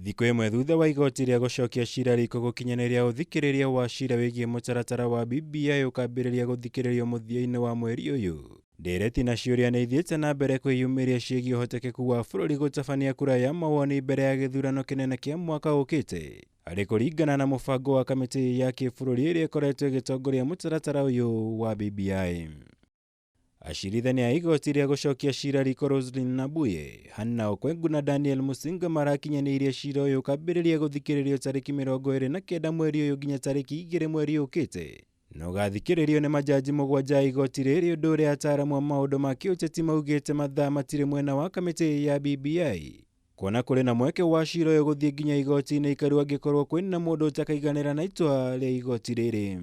Thikũ ĩmwe thutha wa igoti rĩa gũcokia cira riko gũkinyanĩria ũthikĩrĩria wa cira wĩgiĩ mũtaratara wa BBI ũkambĩrĩria gũthikĩrĩrio mũthia-inĩ wa mweri ũyũ. Ndereti na ciũria nĩ ithiĩte na mbere kwĩyumĩria ciĩgiĩ ũhotekeku wa bũrũri gũtabania kura ya mawoni mbere ya gĩthurano kĩnene kĩa mwaka ũkĩte, arĩ kũringana na mũbango wa kamĩtĩ ya kĩbũrũri ĩrĩa ĩkoretwo ĩgĩtongoria mũtaratara ũyũ wa BBI. Acirithania a igoti rĩa gũcokia cira riko Roselyn Nabuye, Hannah Okwengu na Daniel Musinga marakinyanĩirie cira ũyũ ũkambĩrĩria gũthikĩrĩrio tarĩki 29 mweri ũyũ nginya tarĩki 2 mweri ũkĩte, na ũgathikĩrĩrio nĩ majaji mũgwanja a igoti rĩrĩ, ũndũ ũrĩa ataaramu a maũndũ ma kĩũteti maugĩte mathaa matirĩ mwena wa kamĩtĩ ya BBI. Kuona kũrĩ na mweke wa cira ũyũ gũthiĩ nginya igoti-inĩ ikaru angĩkorwo kwĩna mũndũ ũtakaiganĩra na itua rĩa igoti rĩrĩ.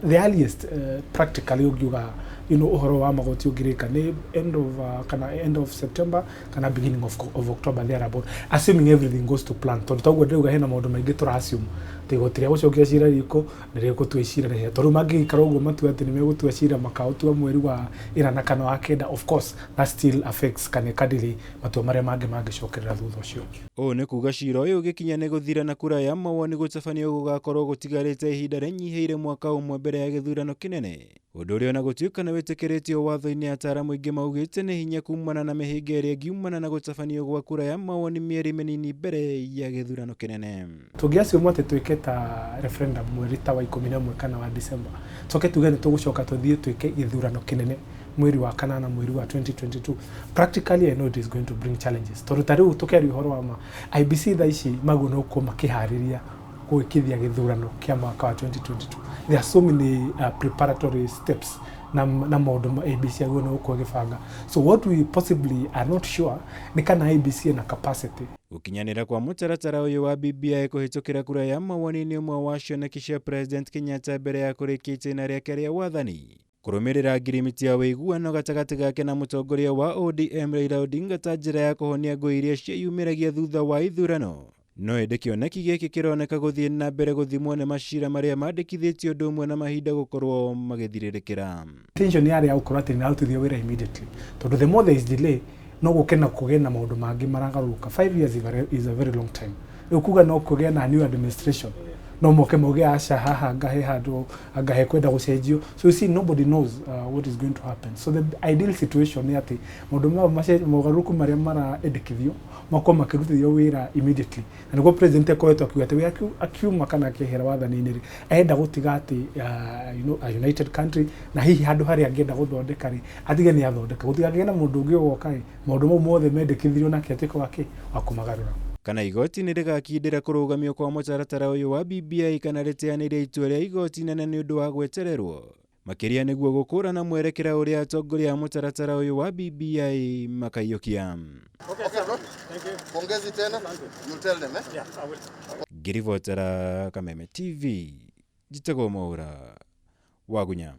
The earliest practically ũngiuga ũhoro wa magoti ũngĩrĩka nĩ end of kana end of September kana beginning of October thereabout, assuming everything goes to plan, tondũ toguo ndĩrauga hena maũndũ maingĩ tũra assume atĩ igoti rĩa gũcokia cira riko nĩ rĩgũtua cira na ihenya. Tondũ rĩu mangĩgĩikara ũguo matue atĩ nĩ megũtua cira makaũtua mweri wa ĩnana kana wa kenda, of course that still affects kana ĩka delay matua marĩa mangĩ mangĩcokerera thutha ũcio. Ũũ nĩ kuga cira ũyũ ũgĩkinya nĩ gũthira na kura ya mawoni gũtabanio gũgakorwo gũtigarĩte ihinda rĩnyihĩire mwaka ũmwe mbere ya gĩthurano kĩnene, ũndũ ũrĩa ona gũtuĩka nĩ wĩtĩkĩrĩtio watho-inĩ ataaramu aingĩ maugĩte nĩ hinya kumana na mĩhĩnga ĩrĩa ĩngiumana na gũtabanio gwa kura ya mawoni mĩeri mĩnini mbere ya gĩthurano kĩnene. Tũngĩ assume atĩ twĩke ta referendum mweri ta wa 11 kana wa December, tũcoke tuge nĩ tũgũcoka tũthiĩ twĩke gĩthurano kĩnene mweri wa kanana mweri wa 2022, practically I know it is going to bring challenges, tondũ ta rĩu tũkĩaria ũhoro wa ma, IEBC thaa ici maguo no gũkorwo makĩharĩria gwĩkithia gĩthurano kĩa mwaka wa 2022. There are so many preparatory steps na maũndũ ma IEBC agĩrĩirwo nĩ gũkorwo ĩgĩbanga. So what we possibly are not sure nĩ kana IEBC ĩna capacity. Gũkinyanĩra kwa mũtaratara ũyũ wa BBI kũhĩtũkĩra kura ya mawoni nĩ ũmwe wa cioneki cia President Kenyatta mbere ya kũrĩkia itĩna rĩake rĩa wathani. Kũrũmĩrĩra ngirimiti ya ũiguano gatagatĩ gake na mũtongoria wa ODM Raila Odinga ta njĩra ya kũhonia ngũĩ iria cieyumĩragia thutha wa ithurano. No ĩndĩ kĩoneki gĩkĩ kĩroneka gũthiĩ na mbere gũthimwo nĩ macira marĩa mandĩkithĩtio ũndũ ũmwe na mahinda gũkorwo magĩthirĩrĩkĩra. Intention yarĩ ya gũkorwo atĩ nĩ arutithio wĩra immediately, tondũ the more there is delay, no gũke na kũgĩe na maũndũ mangĩ maragarũrũka. 5 years is a very long time. Rĩu kuga no kũgĩe na new administration, no moke mauge aca, haha ngahe handũ anga hekwenda gũcenjio. So you see, nobody knows what is going to happen. So the ideal situation nĩ atĩ maũndũ maya mogarũrũku marĩa maraendekithio makorwo makĩrutithio wĩra immediately, na nĩguo president akoretwo akiuga atĩ we akiuma kana akĩehera wathani-inĩ rĩ, arenda gũtiga atĩ a united country, na hihi handũ harĩa angĩenda gũthondeka rĩ, atige nĩ athondeka, gũtigakĩgĩe na mũndũ ũngĩ ũgoka rĩ, maũndũ mau mothe mendekithirio nake atuĩke wake wa kũmagarũra. Kana igoti nĩ rĩgakindĩra kũrũgamio kwa mũtaratara ũyũ wa BBI kana rĩteanĩrie itua rĩa igoti nene nĩ ũndũ wa gwetererwo makĩria nĩguo gũkũrana mwerekera ũrĩa atongoria a mũtaratara ũyũ wa BBI makaiyũkia. Okay, bro. Pongezi tena. You'll tell them, eh? Ngĩribotera Kameme TV, njĩtagwo Mwaũra Wagunya.